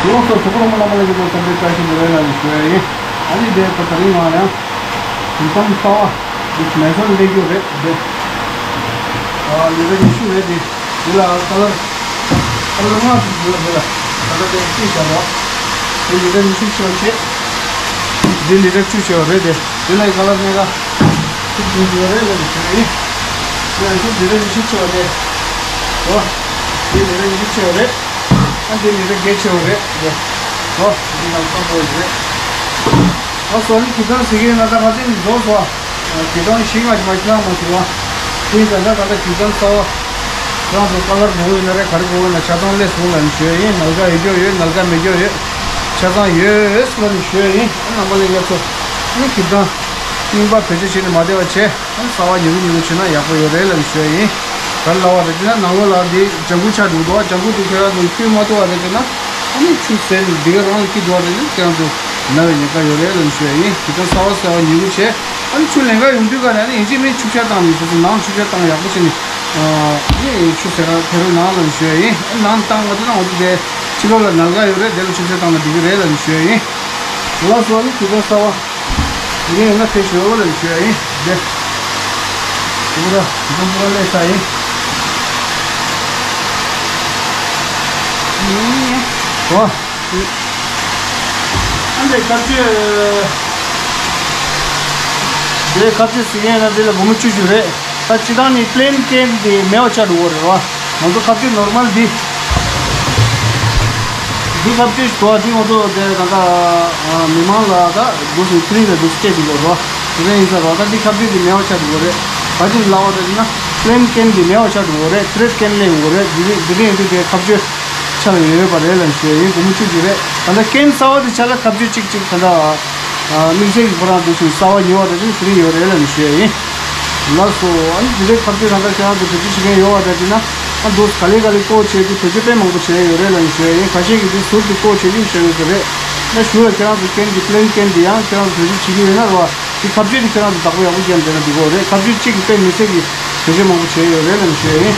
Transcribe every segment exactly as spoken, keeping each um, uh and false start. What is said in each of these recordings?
ཡོངས་སུ་གྲོགས་པོ་རོང་མོ་རྣམ་པ་ལ་ཡིན་པའི་བསམ་པའི་བཀྲ་ཤིས་བདེ་ལེགས་ལ་ཞུ་ཡ་ཡིན། ཨ་ནི་དེ་ད་དེ་རིང་ང་ཡང་དུས་གཏམ་གསར་བ་འདི་མེ་སོན་སླེབས་རྒྱུ་རེད་དེ། ཨ་ལི་ཊར་ཉི་ཤུ་རེད་དེ། འདི་ལ་ཀ་ལར་ཀ་ལར་ལྔ་ཞིག་ཡོད་རེད་ལ། ད་ལྟ་དེ་གཅིག་བཞག་རོགས། འདི་ལི་ཊར་ཉི་ཤུ་ཆེ་བ་བྱས། འདི་ལི་ཊར་བཅུ་ཆེ་བ་རེད་དེ། འདི་ལ་ཀ་ལར་གནས་ཀ་ཐུག་ཐུག་ཡོད་རེད་ལ་ཞུ་ཡ་ཡིན། ང་ཚོ་ལི་ཊར་ཉི་ཤུ་ཆེ་བ་རེད། ཨོ། འདི་ལི་ཊར་ཉི་ཤུ་ཆེ་བ་རེད། ཨ་འདི་ལི་ཊར་བརྒྱད་ཆེ་བ་རེད་དེ། ཨོ། འདི་ནང་ཚོ་བོ་རེད། ཨ་སོ་ནི་གི་ད་སི་གི་ན་ད་ང་ཚོ་ནི་བཟོ་སོ། དེ་དང་ཞིག་ང་མ་ཤི་ན་མ་ཤི་བ། དེ་ད་ད་ད་ད་དུས་གཏམ་གསར་བ། རང་ཚོ་ཀ་ལར་དགོས་ཡོད་ན་རེད། ག་རེ་དགོས་ཡོད་ན་ཆ་ཚང་སླེབས་སོང་ལབ་ནས་ཞུ་ཡ་ཡིན། ནལ་ག་ཡོད་རྒྱུ་ཡོད། ནལ་ག་མེད་རྒྱུ་ཡོད། ཆ་ཚང་ཡོད་ལབ་ནས་ཞུ་ཡ་ཡིན། ཨ་ནང་པ་ལས་ང་ཚོ་ནི་གི་ད་རྙིང་པ་བེད་སྤྱོད་བྱས་ནས་མ་བསྡད་པ་བྱས། ཨ་གསར་བ་ཉོ་གི་ཉོ་གི་བྱས་ན་ཡག་པོ་ཡོད་རེད་ལབ་ནས་ཞུ་ཡ་ཡིན། ག་རེ་ལབ་པ་རེད་ཅེ་ན་ནང་ལོགས་ལ་འདི་ལྗང་ཁུ་ཆགས་འདུག་དོ། ལྗང་ཁུ་དེ་ཁྱེད་རང་ཚོ་བསྐྱུར་མ་ཐུབ་པ་རེད་ཅེ་ན། ཨ་ནི་ཆུ་ཟེར་ནས་འདི་ག་རང་ལ་སྐྱིད་འདུག་རེད་ན་ཁྱེད་རང་ཚོ་ན་བའི་ཉེན་ཁ་ཡོད་རེད་ལབ་ནས་ཞུ་ཡ་ཡིན། དེ་ལྟར་གསར་བ་གསར་བ་ཉོ་གི་བྱས། ཨ་ནི་ཆུ་ལེན་ག་ཡོང་དུས་ག་ནས་ཨ་ནི་ཡིན་གཅིག་མིན་ཆུ་ཤ་བཏང་ནས་སོ་སོ་ནང་ཆུ་ཤ་བཏང་ཡག་པོ་བྱས་ནས། ཨ་ནི་ཆུ་ཟེར་ག་ཕེ་རོ་ནང་ལབ་ནས་ཞུ་ཡ་ཡིན། ཨ་ནང་བཏང་མ་ཐུབ་ན་འོ་དེ་དེ་ཕྱི་ལོགས་ལ་ནལ་ག་ཡོད་རེད། དེ་ལ་ཆུ་ཤ་བཏང་ན་འགྲིག་གི་རེད་ལབ་ནས་ཞུ་ཡ་ཡིན། ལགས་སོ། ཨ་ནི་དེ་ལྟར་གསར་བ། དེ་ཡིན་ན་ཕེབས་ཤོག་ལབ་ཞུ་ཡ་ཡིན། དེ། དེ་ར་འཛོམས་པོ་ལས་ས་ཡིན། ཡིན་ཡིན། ཨོ། ཨ་འདྲས་ཁ་གཅོད། དེ་ཁ་གཅོད་ཟེར་མཁན་ན་དེ་ལ་སྒོར་མོ་བཅུ་བཅུ་རེད། ད་སྤྱིར་བཏང་ནི་པི་ལེན་ཀེན་དེ་མེད་པ་ཆགས་འགྲོ་གི་རེད་བ། ང་ཚོ་ཁ་གཅོད་ནོར་མལ་འདི། འདི་ཁ་གཅོད་ཞིག་འགྲོ་བ་འདི་ང་ཚོ་དེ་ད་ལྟ་མི་མང་ལ་ད་འདུག་སེ་ཕི་རི་ལ་འདུག་སེ་སྤྲད་ཀྱི་ཡོད་རེད་བ། དེ་འདྲ་ཡིན་ས་རེད་བ། ད་འདི་ཁ་གཅོད་འདི་མེད་པ་ཆགས་འགྲོ་གི་རེད། ག་རེ་ལབ་པ་རེད་ཟེར་ན་པི་ལེན་ཀེན་འདི་མེད་པ་ཆགས་འགྲོ་གི་རེད། ཊེ་རེཌ་ཀེན་སླེབས་ཡོང་གི་རེད། འདི་འདི་འདི་འདི་དེ་ཁ་གཅོད་ཆ་ལ་ཡོད་པ་རེད་ལབ་ཞུ་ཡ་ཡིན། སྒོར་མོ་བཅུ་བཅུ་རེད། ད་ལྟ་ཀེན་གསར་བ་དེ་ཆ་ལ་ཁ་གཅོད་གཅིག་གཅིག་ད་ལྟ་དམིགས་བསལ་གྱི་ཁོ་རང་འདུག་སེ་གསར་བ་ཉོ་བ་རེད་ཅེ་ན་ཕི་རི་ཡོད་རེད་ལབ་ནས་ཞུ་ཡ་ཡིན། ལགས་སོ། ཨ་ནི་དེ་འདྲའི་ཁ་གཅོད་ད་ལྟ་ཁྱེད་རང་ཚོ་བེད་སྤྱོད་བྱེད་མཁན་ཡོད་པ་རེད་ཅེ་ན། ཨ་འདུག་ག་ལེ་ག་ལེ་བཀོག་བྱས་ཏེ་བེད་སྤྱོད་དཔེ་མང་པོ་བྱས་ཡོད་རེད་ལབ་ནས་ཞུ་ཡ་ཡིན། ཁ་ཤས་ཀྱིས་དེ་ཟུར་དུ་བཀོག་བྱས་ཀྱི་བྱས་ཡོད་ས་རེད། ད་གཞུག་ལ་ཁྱེད་རང་ཚོ་ཀེན་གྱི་པི་ལེན་ཀེན་དེ་ཡང་ཁྱེད་རང་ཚོ་བེད་སྤྱོད་བྱེད་ཀྱི་ཡོད་ན་རེད་བ། དེ་ཁ་གཅོད་དེ་ཁྱེད་རང་ཚོ་བདག་པོ་ཡག་པོ་བརྒྱབ་བསྡད་ན་འགྲིག་གི་རེད། ཁ་གཅོད་གཅིག་གིས་དཔེ་མི་སྲིད་ཀྱི་བེད་སྤྱོད་མང་པོ་བྱས་ཡོད་རེད་ལབ་ནས་ཞུ་ཡ་ཡིན།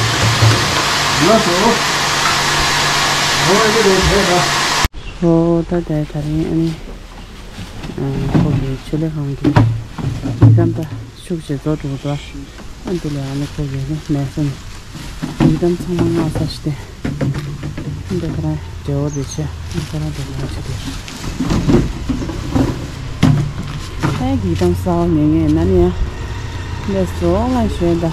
ལགས་སོ། འོ་ཡ་གི་རེད་རེད་ར། ཨོ་ད་དེ་ད་རིང་ཨ་ནི། ཨ་ཁོ་གི་ཆུ་ལྷ་ཁང་གི་ཡི་དམ་ད་ཤུགས་ཆེ་རྫོགས་འགྲོ་གི་འདུག་ཨ་འདི་ལ་ཨ་ནི་ཁོ་གི་ནི་མེ་སོན་ཡི་དམ་ཚང་མ་མངགས་ས་ཞིག་སྟེ། འདི་ཁོ་རང་འབྲེལ་བ་རེ་བྱས། ཨ་ཁོ་རང་འདི་མ་བྱེད་དེ། ཨ་ཡི་དམ་གསར་བ་ཉོ་མཁན་ན་ནི་ཡང་ལས་བཟོ་ང་ཞོན་ད།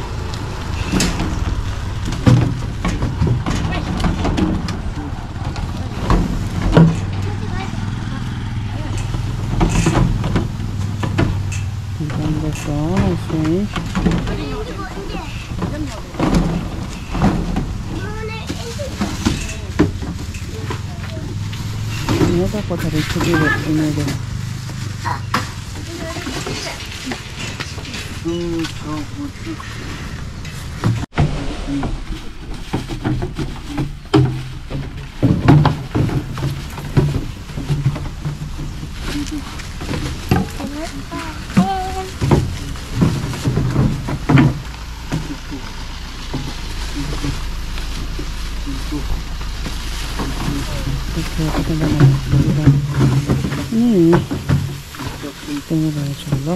ཏན་ཏན་རང་ཆོག་ལོ།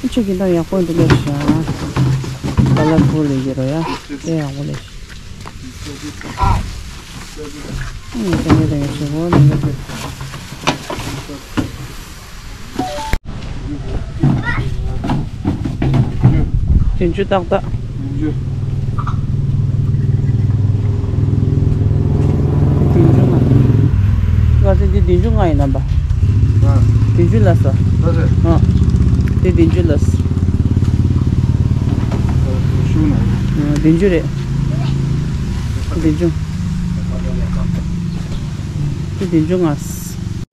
ཁྱོད་ཀྱི་ད་ཡག་པོ་འདུག་ལས་ཤག་ད་ལ་ཕུ་ལས་ཀྱི་རོ་ཡ། དེ་ཡག་པོ་ལས་ཤག་ཨ་ནི་ཏན་ཏན་ཞེ་པོ་ལས་ཀྱི། བདུན་ཅུ་ཏག་ཏག་བདུན་ཅུ། བདུན་ཅུ་ལྔ། ང་ཚོ་འདི་བདུན་ཅུ་ལྔ་ཡིན་ནམ་པ། ཨ། བདུན་ཅུ་ལ་སོ། ལ་སོ། ཨ། དེ་བདུན་ཅུ་ལ་སོ། ཨ། བདུན་ཅུ་རེད། བདུན་ཅུ། དེ་བདུན་ཅུ་ལྔ།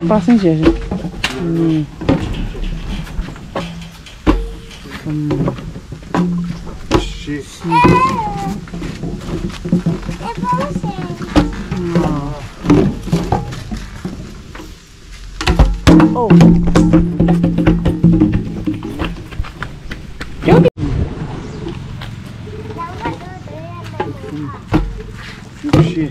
པ་སེན་བྱས་རེད། ཨུམ། གསུམ། བཞི། བཞི། ལྔ། ཨོ། བཞི།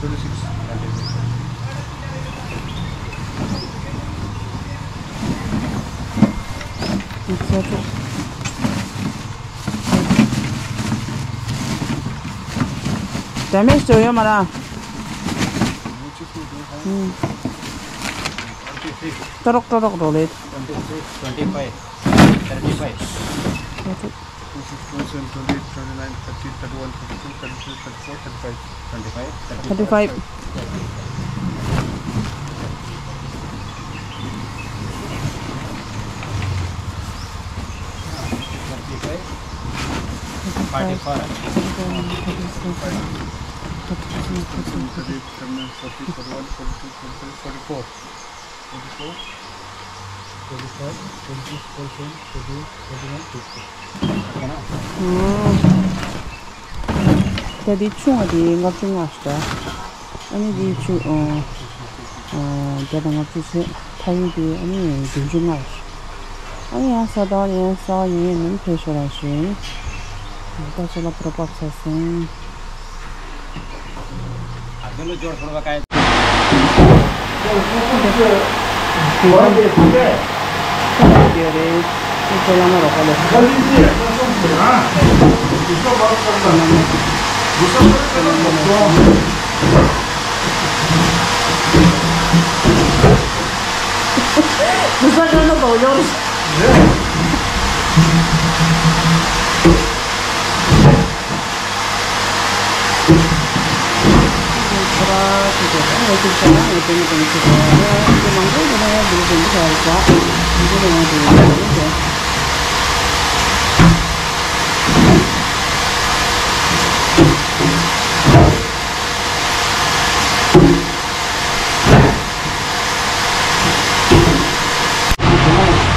twenty-six, twenty-six. Damage to you, Mara. Torok, torok, roll it. Twenty-six, twenty-five, thirty-five. Twenty-six, twenty-seven, twenty-eight, twenty-nine, thirty, thirty-one, thirty-two, thirty-three, thirty-four, thirty-five. Twenty-five, thirty-five. Thirty-five. Forty-five. Forty-four. Forty-five. Forty-six, forty-seven, forty-eight, forty-nine, forty, forty-one, forty-two, forty-three, forty-four. Forty-four. Forty-five, forty-six, forty-seven, forty-eight, forty-nine, fifty. ད་འདི་ཆུང་བ་དེ་ལྔ་བཅུ་ང་ཞིག་འདྲ། ཨ་ནི་འདི་ཆུ་ཨ་ཨ་བརྒྱ་དང་ལྔ་བཅུ་ཚད། ཕ་ཡུལ་དེ་ཨ་ནི་བདུན་ཅུ་ལྔ་ཞིག་ཨ་ནི་ཡང་ས་དང་ཡང་ས་ཡིན་ཡིན་ནམ་ཕེ་ཤོ་ར་ཞིག་ད་ཆ་ལ་པུ་ར་པག་ཚ་སེང་།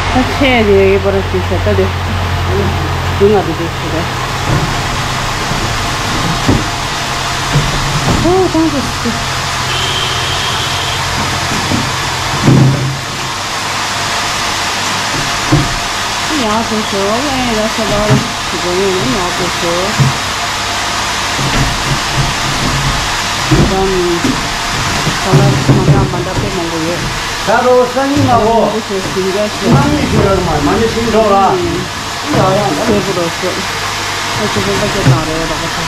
ད་ཆས་ཡོད་ཡོད་པར་ཞིག་ཞབས་ཏ་དེ་སྡུག་བསྔལ་དེ་དེ་ཞིག་རེད། ཨོ་གང་དུ་སུ། ཡག་པོ་ཞོག་ཨེ་ཡག་ས་ལ་ཞིག་གོ་ཡོང་ཡག་པོ་ཞོག་ད་ནི་ཁ་ལག་མ་འདྲ་མ་འདྲ་དཔེ་མང་པོ་ཡོད། ད་རོ་སང་ཉིན་ན་འོ། ཁོ་ཚོ་ཞིང་རྒྱ་ཆེ། ནང་མི་ཞིག་རག་མ་མ་ནི་ཤིང་འགྲོ་ར། ཡ་ཡ་ཡ། སེ་བུ་རོ་སེ། ཁོ་ཚོ་ཀུན་ད་ཀྱེ་དང་རེ་རོགས་པ་ཚོ།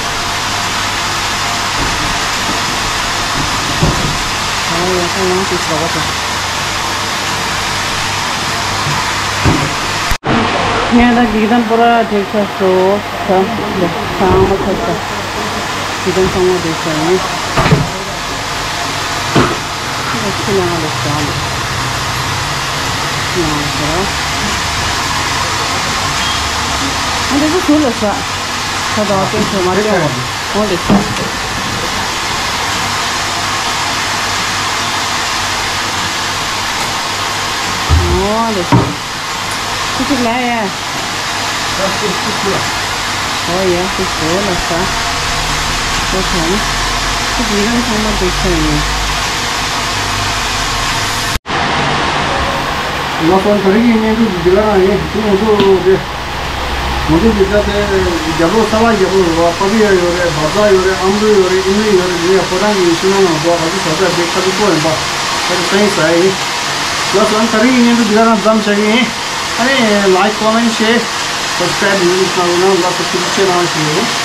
ཨ་ཡ་ཁོ་ཡང་ཅིག་རོགས་པ་ཚོ། ངས་ད་འགྲིག་དམ་པོ་ར་འགྲིག་ཆགས་སོ། ད་ད་ཨང་མ་ཆགས་ཆགས། དེ་དང་ཚང་མ་དེ་ཚོ་ཡིན། ཁྱི་ནང་ལ་ཟ་ནས་ཡང་ཟ། ཨ་འདི་ཚོ་དུ་ལ་ཟ། ད་ད་དེ་ཚོ་མ་སྐྱོ་བ། འོ་ལེ་ཟ། འོ་ལེ་ཟ། ཁུ་ཅིག་ལ་ཡ། ཨོ་ཡ་ཁུ་ཞོ་ལ་ས། ཁུ་ཐོང་། ཁུ་ཇི་རང་ཚང་མ་འདུག་ས་ཡིན། ལགས་སོ། ད་རེས་ཀྱི་བརྙན་ཐུང་འདི་ག་རང་ཡིན། དུ་མོ་ཚོ་དེ། མོ་ཚོ་འདི་ད་དེ་རྒྱབ་ལོགས་ས་ལ་རྒྱབ་ལོགས་རེད་བ། པ་པི་ཡ་ཡོད་རེད། བ་ཛ་ཡོད་རེད། ཨམ་རུ་ཡོད་རེད། ཨིན་ལི་ཡོད་རེད། འདི་ཡ་ཁོ་རང་གི་ཤིང་ནགས་ནང་འགྲོ་བ་ག་ཚོད་ཟ་ས་དེ་ཁ་ཚོད་ཀོ་ཡིན་པ། ད་དེ་ས་ཡིན་ས་ཡིན། ལགས་སོ། ད་རེས་ཀྱི་བརྙན་ཐུང་འདི་ག་རང་མཚམས་བཞག་གི་ཡིན། ཨ་ནི་like, comment, share, subscribe ཡོད་ན་གནང་རོགས་གནང་། ལགས་སོ། ཐུགས་རྗེ་ཆེ་གནང་ཞུ་ཡོད།